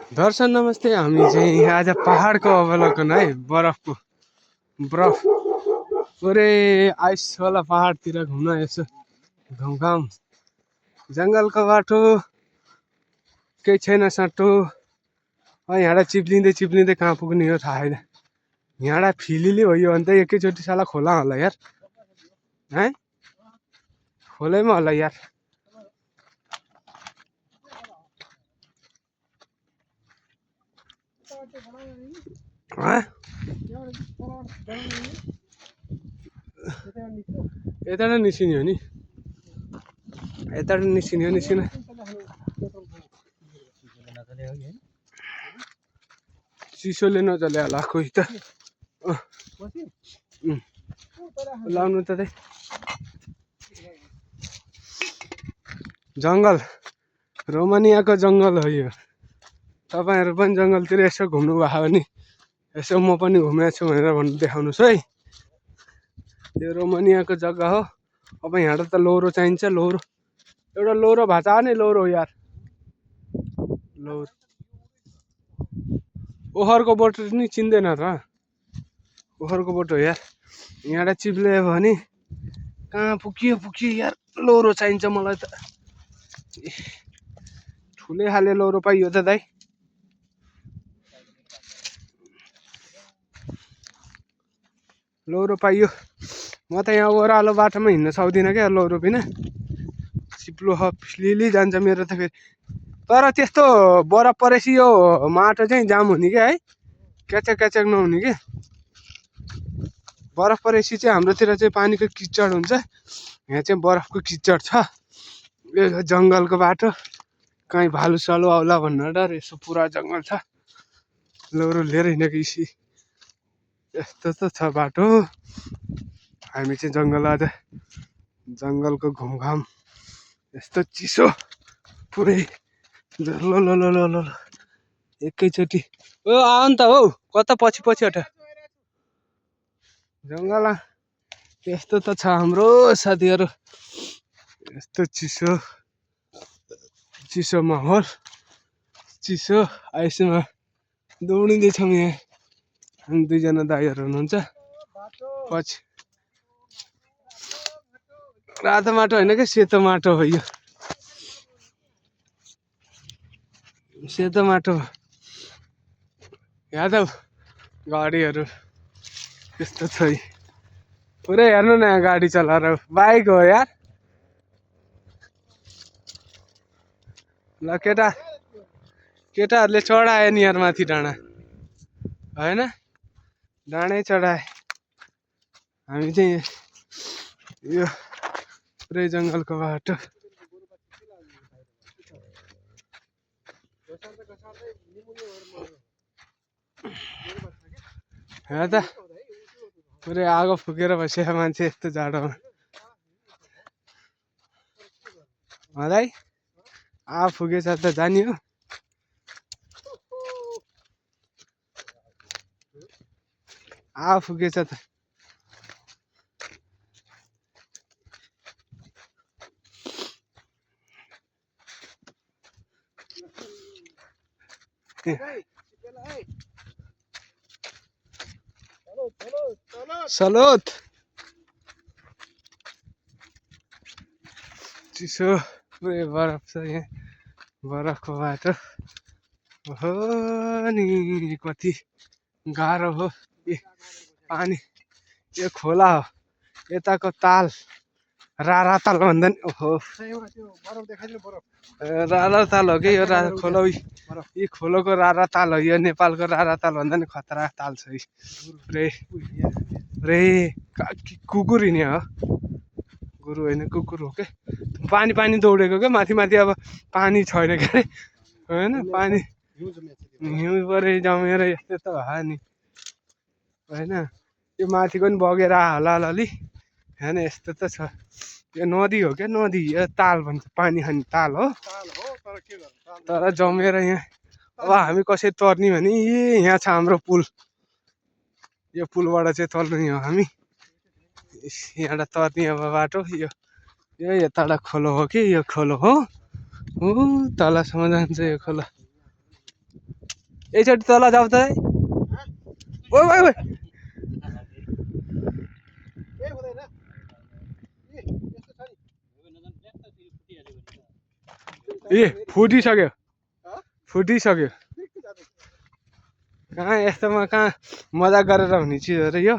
दर्शन नमस्ते। हामी चाहिँ आज पहाडको अवलोकन है, बरफ पुरै आइसवाला पहाडतिर घुम्न यसो घुमघाम। जङ्गलको बाटो केही छैन साटो। यहाँबाट चिप्लिँदै कहाँ पुग्ने हो थाहा छैन। यहाँबाट फिलिली भयो भने त एकैचोटि साला खोला होला यार है, खोलैमा होला यार। यताबाट निस्किने हो नि, यताबाट निस्किने हो। निस्किन चिसोले नचले होला कोही त लाउनु त त्यही जङ्गल, रोमानियाको जङ्गल हो यो। तपाईँहरू पनि जङ्गलतिर यसो घुम्नु भएको भने यसो म पनि घुमेको छु भनेर भन्नु देखाउनुहोस् है। यो रोमानियाको जग्गा हो। अब यहाँबाट त लौरो चाहिन्छ। लौरो एउटा लौरो भाषा नि लौरो हो यार, लौरो। ओखरको बोट नि चिन्दैन र, ओखरको बोट हो यार। यहाँबाट चिप्लियो भने कहाँ पुग्यो यार। लौरो चाहिन्छ मलाई त, ठुलै खाले लौरो पाइयो त दाइ। लौरो पाइयो। म त यहाँ ओह्रालो बाटोमा हिँड्न सक्दिनँ क्या लौरो बिना। चिप्लो फिलिली जान्छ मेरो त फेरि। तर त्यस्तो बरफ परेपछि यो माटो चाहिँ जाम हुने क्या है, क्याचक नहुने क्या। बरफ परेपछि चाहिँ हाम्रोतिर चाहिँ पानीको किचड हुन्छ, यहाँ चाहिँ बरफको किचड छ। यो जङ्गलको बाटो, कहीँ भालु सालु आउला भन्ने डर। यसो पुरा जङ्गल छ, लौरो लिएर हिँडेको इसी यस्तो त छ बाटो। हामी चाहिँ जङ्गल, आज जङ्गलको घुमघाम। यस्तो चिसो पुरै ल एकैचोटि। ओ आऊ नि त हौ, कता पछि हट। जङ्गल यस्तो त छ हाम्रो साथीहरू। यस्तो चिसो माहौल, चिसो आइसमा दौडिँदैछौँ यहाँ। हामी दुईजना दाइहरू हुनुहुन्छ पछि। रातो माटो होइन क्या, सेतो माटो हो यो, सेतो माटो। यादव गाडीहरू त्यस्तो छ पुरै। हेर्नु न यहाँ गाडी चलाएर, बाइक हो यार। ल केटाहरूले चढायो नि यार माथि डाँडा, होइन डाँडै चढाए। हामी चाहिँ यो पुरै जङ्गलको बाटो। यहाँ त पुरै आगो फुकेर बसेको मान्छे यस्तो जाडोमा। है आगो फुकेछ त जाने हो। आगो फुकेछ त सलोत चिसो पुरै बरफ छ यहाँ, बरफको बाटो हो नि। कति गाह्रो हो। पानी यो खोला हो, यताको ताल रारा ताल भन्दा नि। ओहो रारा ताल हो कि यो खोलो। यी खोलोको रारा ताल हो यो, नेपालको रारा ताल भन्दा नि खतरा ताल छ रे। कुकुर हिँड्ने हो, गुरु होइन कुकुर हो क्या। पानी दौडेको क्या माथि। अब पानी छैन क्या अरे, होइन पानी हिउँ परे जमेर यस्तो त भयो नि, होइन यो माथिको पनि बगेर होला अलि, होइन यस्तो त छ। यो नदी हो क्या, नदी यो ताल भन्छ, पानी खाने ताल हो। तर जमेर यहाँ अब हामी कसरी तर्ने भने यहाँ छ हाम्रो पुल। यो पुलबाट चाहिँ तर्ने हो हामी। यहाँबाट तर्ने अब बाटो यो यताबाट खोलो हो कि यो खोलो हो, तलसम्म जान्छ यो खोला। एकचोटि तल जाऊ त ओ भाइ भाइ ए फुटिसक्यो फुटिसक्यो कहाँ यस्तोमा कहाँ मजाक गरेर हुने चिजहरू यो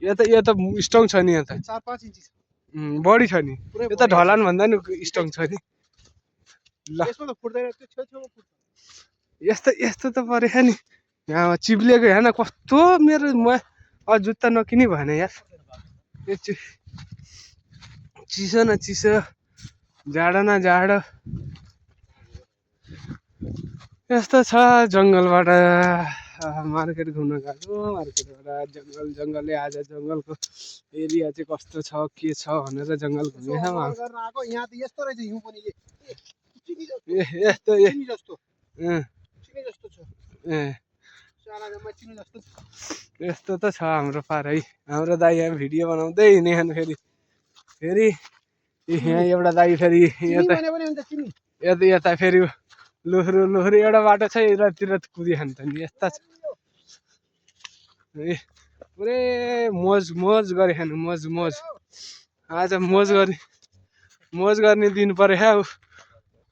यो त स्ट्रङ छ नि यहाँ त 4-5 इन्ची बढी छ नि यो त ढलान भन्दा नि स्ट्रङ छ नि ल यस्तो यस्तो त परेछ नि यहाँ चिप्लेको हेर्न कस्तो मेरो म जुत्ता नकिनी भएन यार यो चिसो न चिसो जाडो न जाडो यस्तो छ जङ्गलबाट मार्केट घुम्न गएको मार्केटबाट जङ्गलले आज जङ्गलको एरिया चाहिँ कस्तो छ के छ भनेर जङ्गल घुमेको यस्तो यस्तो त छ हाम्रो पारै हाम्रो दाइ यहाँ भिडियो बनाउँदै हिँडेछन् फेरि यहाँ एउटा दाइ फेरि यता फेरि लोहरो एउटा बाटो छ यतातिर कुदिखान्छ नि यस्ता छ पुरै मोज गरेछन् मोज आज मोज गर्ने दिन पऱ्यो है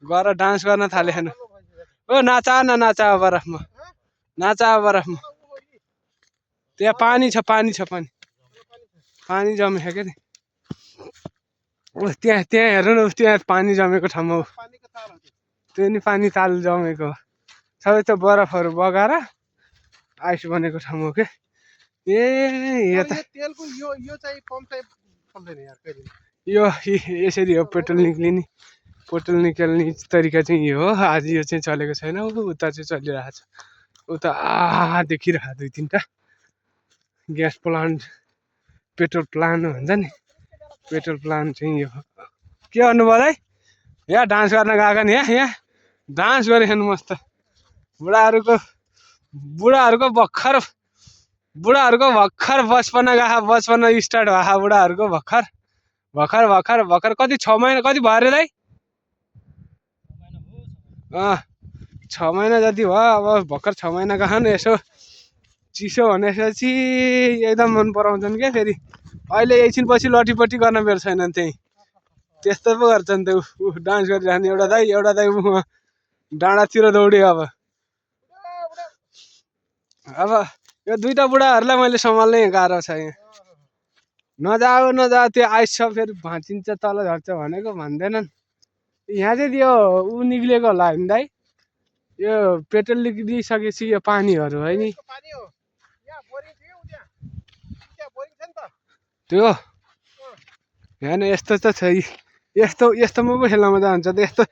गएर डान्स गर्न थालेछन् ओ नाचा बरफमा त्यहाँ पानी जमेछ क्या त्यहाँ हेर्नु न त्यहाँ पानी जमेको ठाउँमा त्यो नि पानी ताल जमेको सबै त बरफहरू बगाएर आइस बनेको ठाउँ हो के यो यसरी हो पेट्रोल निकाल्ने तरिका चाहिँ यो हो आज यो चाहिँ चलेको छैन उता चाहिँ चलिरहेको छ उता देखिरहेको 2-3टा ग्यास प्लान्ट पेट्रोल प्लान्ट भन्छ नि पेट्रोल प्लान्ट चाहिँ यो के गर्नुभयो है यहाँ डान्स गर्न गएको नि यहाँ डान्स गरेछन् मस्त बुढाहरूको भर्खर बचपना स्टार्ट भएको बुढाहरूको भर्खर कति 6 महिना कति भयो अरे दाइ 6 महिना जति भयो अब भर्खर 6 महिना गएछन् यसो चिसो भनेपछि एकदम मन पराउँछन् क्या फेरि अहिले एकछिनपछि लटीपट्टि गर्न बेर छैनन् त्यही त्यस्तो पो गर्छन् त्यो डान्स गरिरहने एउटा दाइ डाँडातिर दौड्यो अब यो 2टा बुढाहरूलाई मैले सम्हाल्नै गाह्रो छ यहाँ नजाऊ त्यो आइस छ फेरि भाँचिन्छ तल झर्छ भनेको भन्दैनन् यहाँ चाहिँ त्यो निक्लिएको होला नि दाइ यो पेट्रोल निक्लिसकेपछि यो पानीहरू है नि त्यो हेर्न यस्तो त छ यस्तोमा पो खेल्न मजा हुन्छ त यस्तो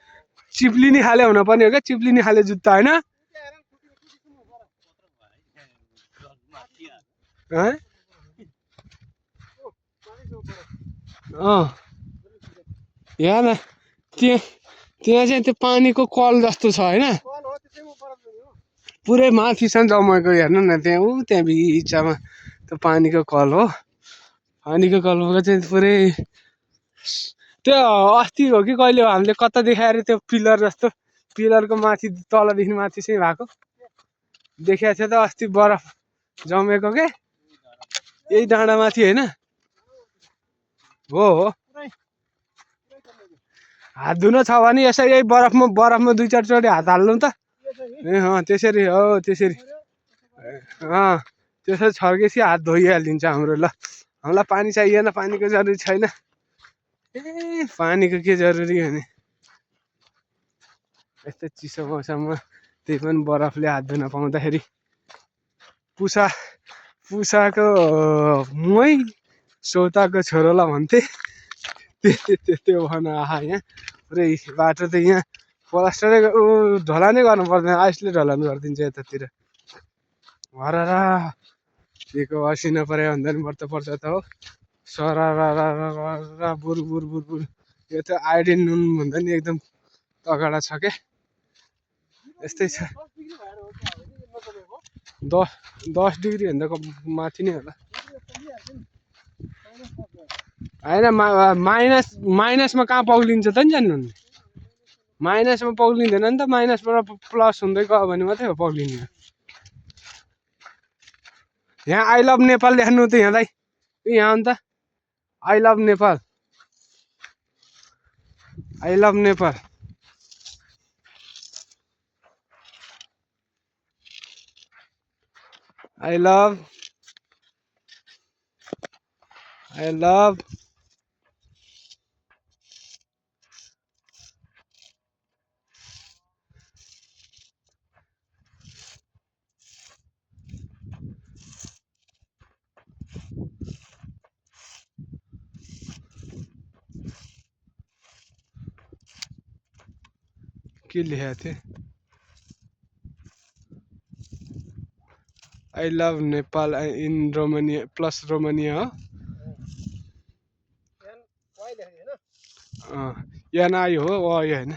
चिप्लिने खाले हुन पर्ने हो क्या चिप्लिने खाले जुत्ता होइन यहाँ न त्यहाँ चाहिँ त्यो पानीको कल जस्तो छ होइन पुरै माथिसम्म जमेको हेर्नु न त्यहाँ बिचमा त्यो पानीको कल हो पानीको कलमा चाहिँ पुरै त्यो अस्ति हो कि कहिले हो हामीले कता देखाएर त्यो पिलर जस्तो पिलरको माथि तलदेखि माथि चाहिँ भएको देखाएको थियो त अस्ति बरफ जमेको के यही डाँडामाथि होइन हो हात धुन छ भने यसो यही बरफमा 2-4 चोटि हात हाल्नु त त्यसरी हो त्यसरी छर्केपछि हात धोइहालिन्छ हाम्रो ल हामीलाई पानी चाहिएन पानीको जरुरी छैन पानीको के जरुरी भने यस्तो चिसो मौसममा त्यही पनि बरफले हात धुन पाउँदाखेरि पुसाको मै सौताको छोरोलाई भन्थे त्यो भन आहा यहाँ पुरै बाटो त यहाँ प्लास्टरै ढलानै गर्नु पर्दैन आइसले ढलान गरिदिन्छ यतातिर हररा दिएको असिना परे भन्दा नि पर्छ त हो सरा बुर यो त आयोडिन नुन भन्दा नि एकदम तगडा छ क्या यस्तै छ 10 डिग्री भन्दा माथि नै होला होइन माइनसमा कहाँ पौलिन्छ त नि जान्नु माइनसमा पग्लिँदैन नि त माइनसबाट प्लस हुँदै गयो भने मात्रै हो पग्लिने यहाँ आई लभ नेपाल लेख्नु त यहाँलाई यहाँ अन्त I love Nepal I love Nepal I love के लेखेको थिएँ I love Nepal in Romania plus Romania हो एन आई हो होइन